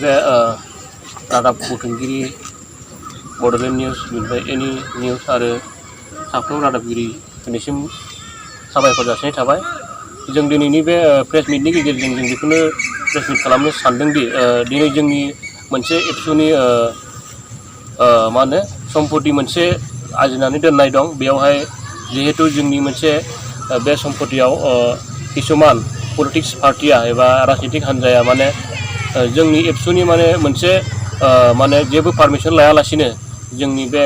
बे रादाब बुथुमगिरि बड'लेण्ड निउस बेनिफ्राय एनि निउस आरो साफ्रोम रादाबगिरिफोरनिसिम साबायखर जासिनाय थाबाय। जों दिनैनि बे प्रेस मिटनि गेजेरजों जों बेखौनो प्रेस मिट खालामनो सानदोंदि दिनै जोंनि मोनसे एबसुनि मा होनो सम्पति मोनसे आरजिनानै दोननाय दं। बेयावहाय जिहेतु जोंनि मोनसे बे सम्पतियाव किसुमान पलिटिक्स पार्टिया एबा राजनीतिक हान्जाया माने जोंनि एबसुनि माने मोनसे माने जेबो पारमिसन लायालासिनो जोंनि बे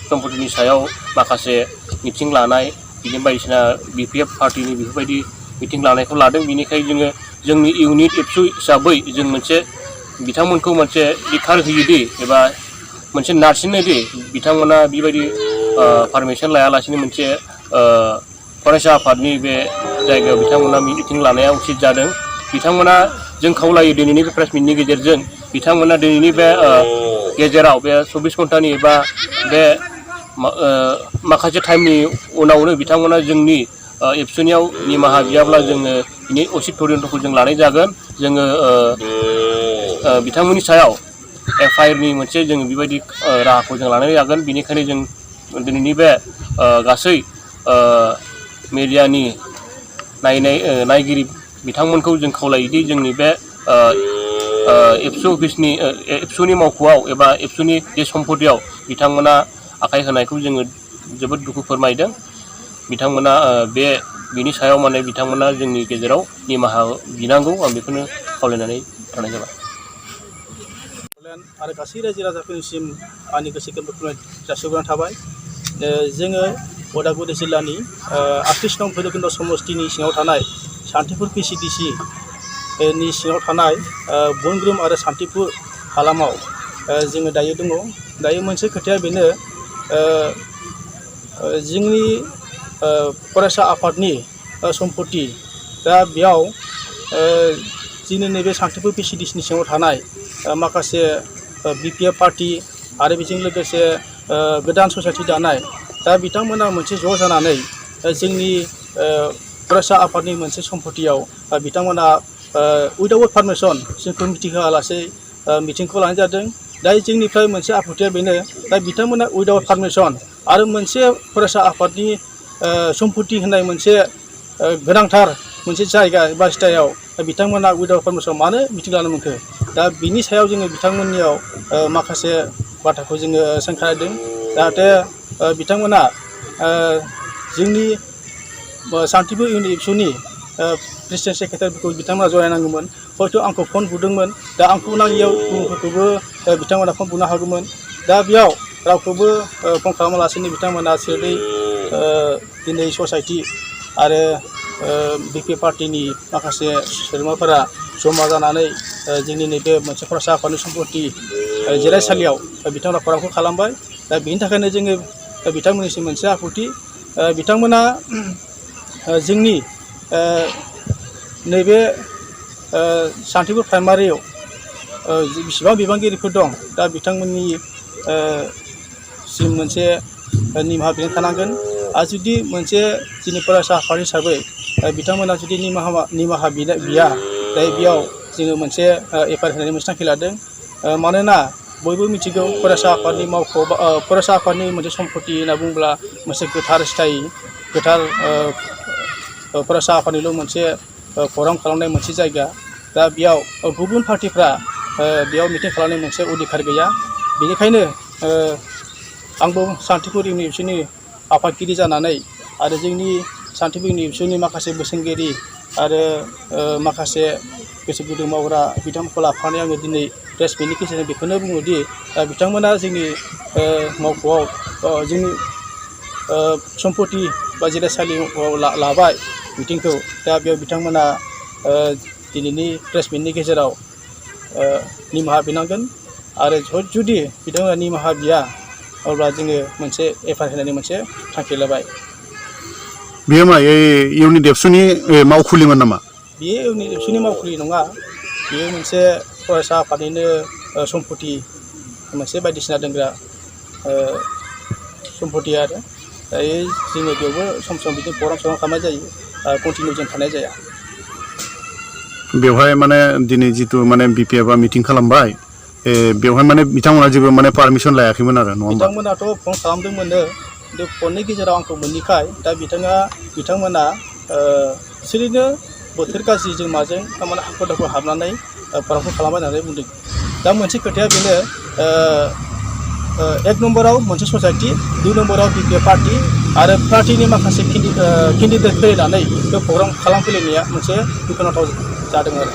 सम्पतिनि सायाव माखासे मिटिं लानाय बिदिनो बायदिसिना बिपिएफ पार्टिनि बेफोरबायदि मिटिं लानायखौ लादों। बिनिखाय जोङो जोंनि इउनिट एबसु हिसाबै जों मोनसे बिथांमोनखौ मोनसे दिखार होयोदि एबा मोनसे नारसिनोदि बिथांमोना बेबायदि पारमिसन लायालासिनो मोनसे फरायसा आफादनि बे जायगायाव बिथांमोना मिटिं लानाया उचित जादों। बिथांमोना जों खावलायो दिनैनि बे प्रेस मिटनि गेजेरजों बिथांमोना दिनैनि बे गेजेराव बे 24 घन्टानि एबा बे माखासे टाइमनि उनावनो बिथांमोना जोंनि एबसुनियाव निमाहा बियाब्ला जोङो बिनि उचित तदन्तखौ जों लानाय जागोन। जोङो बिथांमोननि सायाव एफआइआरनि मोनसे जों बेबायदि राहाखौ जों लानाय जागोन। बेनिखायनो जों दिनैनि बे गासै मिडियानि नायगिरि बिथांमोनखौ जों खावलायोदि जोंनि बे एबसुनि मावख'आव एबा एबसुनि जे सम्पतियाव बिथांमोना आखाइ होनायखौ जोङो जोबोद दुखु फोरमायदों। बिथांमोना बिनि सायाव माने बिथांमोना जोंनि गेजेराव निमाहा बिनांगौ आं बेखौनो खावलायनानै थानाय जाबाय। आरो गासै रायजो राजाफोरनिसिम आंनि गोसो गोरबोनिफ्राय जासिहरनाय थाबाय। जोङो उदालगुरि जिल्लानि 38 नं भैरबकुन्द समस्तिनि सिङाव थानाय सान्तिपुर पिसिडिसि नि सिङाव थानाय बनग्रोम आरो सान्तिपुर हालामाव जोङो दायो दङ। दायो मोनसे खोथाया बेनो जोंनि फरायसा आफादनि सम्पति दा बेयाव जोंनि नैबे सान्तिपुर पिसिडिसिनि सिङाव थानाय माखासे बिपिएफ पार्टि आरो बेजों लोगोसे गोदान ससाइटि दानाय दा बिथांमोना मोनसे ज' जानानै जोंनि फरायसा आफादनि मोनसे सम्पतियाव बिथांमोना उइदाउट पारमिसन जोंखौ मिथिहोआलासे मिटिंखौ लानाय जादों। दा जोंनिफ्राय मोनसे आफुथिया बेनो दा बिथांमोना उइदाउट पारमिसन आरो मोनसे फरायसा आफादनि सम्पति होननाय मोनसे गोनांथार मोनसे जायगा एबा सिटायाव बिथांमोना उइदाउट पारमिसन मानो मिटिं लानो मोनखो? दा बिनि सायाव जोङो बिथांमोननियाव माखासे बाथ्राखौ जोङो सोंखारिदों जाहाथे बिथांमोना जोंनि सान्तिपुर इउनिट एबसुनि प्रेसिडेन्ट सेक्रेटारिफोरखौ बिथांमोना जरायनांगौमोन। हयथ' आंखौ फन बुदोंमोन। दा आंखौ नाङियाव गुबुनफोरखौबो बिथांमोना फन बुनो हागौमोन। दा बेयाव रावखौबो फन खालामालासिनो बिथांमोना सिरियै दिनै ससाइटि आरो बिपि पार्टिनि माखासे सोद्रोमाफोरा जमा जानानै जोंनि नैबे मोनसे फरायसा आफादनि सम्पति जिरायसालियाव बिथांमोना खौरांखौ खालामबाय। दा बेनि थाखायनो जोङो बिथांमोननिसिम मोनसे आफुथि बिथांमोना जोंनि नैबे सान्तिपुर प्राइमारियाव बेसेबां बिबानगिरिफोर दं दा बिथांमोननि सिम मोनसे निमाहा बिनाय थानांगोन। आरो जुदि मोनसे जोंनि फरायसा आफाद हिसाबै बिथांमोना जुदि निमाहा बिया दा बेयाव जोङो मोनसे एफआइआर होनायनि मोनसे थांखि लादों। मानोना बयबो मिथिगौ फरायसा आफादनि मावख' फरायसा आफादनि मोनसे सम्पति होनना बुङोब्ला मोनसे गोथार स्थायि गोथार फरायसा आफादनिल' मोनसे प्रग्राम खालामनाय मोनसे जायगा। दा बेयाव गुबुन पार्टिफ्रा बेयाव मिटिं खालामनाय मोनसे अधिकार गैया। बेनिखायनो आंबो सान्तिपुर इउनिट एबसुनि आफादगिरि जानानै आरो जोंनि सान्तिपुर इउनिट एबसुनि माखासे बोसोनगिरि आरो माखासे गोसो गुदुं मावग्रा बिथांमोनखौ लाफानानै आङो दिनै प्रेस मिटनि गेजेरजों बेखौनो बुङोदि बिथांमोना जोंनि मावख'आव जोंनि सम्पति बा जिरायसालियाव लाबाय मिटिंखौ। दा बेयाव बिथांमोना दिनैनि प्रेस मिटनि गेजेराव निमाहा बिनांगोन आरो जुदि बिथांमोना निमाहा बिया अब्ला जोङो मोनसे एफआइआर होनायनि मोनसे थांखि लाबाय। बेयो मा इउनिट एबसुनि मावखुलिमोन नामा? बेयो इउनिट एबसुनि मावखुलि नङा। बेयो मोनसे फरायसा आफादनिनो सम्पति मोनसे बायदिसिना दोनग्रा सम्पति आरो दायो जोङो बेयावबो सम सम बिदिनो प्रग्राम खालामनाय जायो। कन्टिनिउ जों थानाय जाया। बेवहाय माने दिनै जितु माने बिपिएफआ मिटिं खालामबाय बेवहाय माने बिथांमोना जेबो माने पारमिसन लायाखैमोन आरो नङा होमबा बिथांमोनाथ' फन खालामदोंमोननो बे फननि गेजेराव आंखौ मोनैखाय दा बिथांमोना बिसोरनो बोथोर गाज्रिजों माजों थारमाने हाखर दाखर हाबनानै फरामखौ खालामबाय होननानै बुंदों दा मोनसे खोथाया बेनो एक नम्बराव मोनसे ससाइटि 2 नम्बराव बिपिएफ पार्टि आरो पार्टिनि माखासे केन्डिडेट फैनानै बे प्रग्राम खालामफैलायनाया मोनसे दुखुनांथाव जादों आरो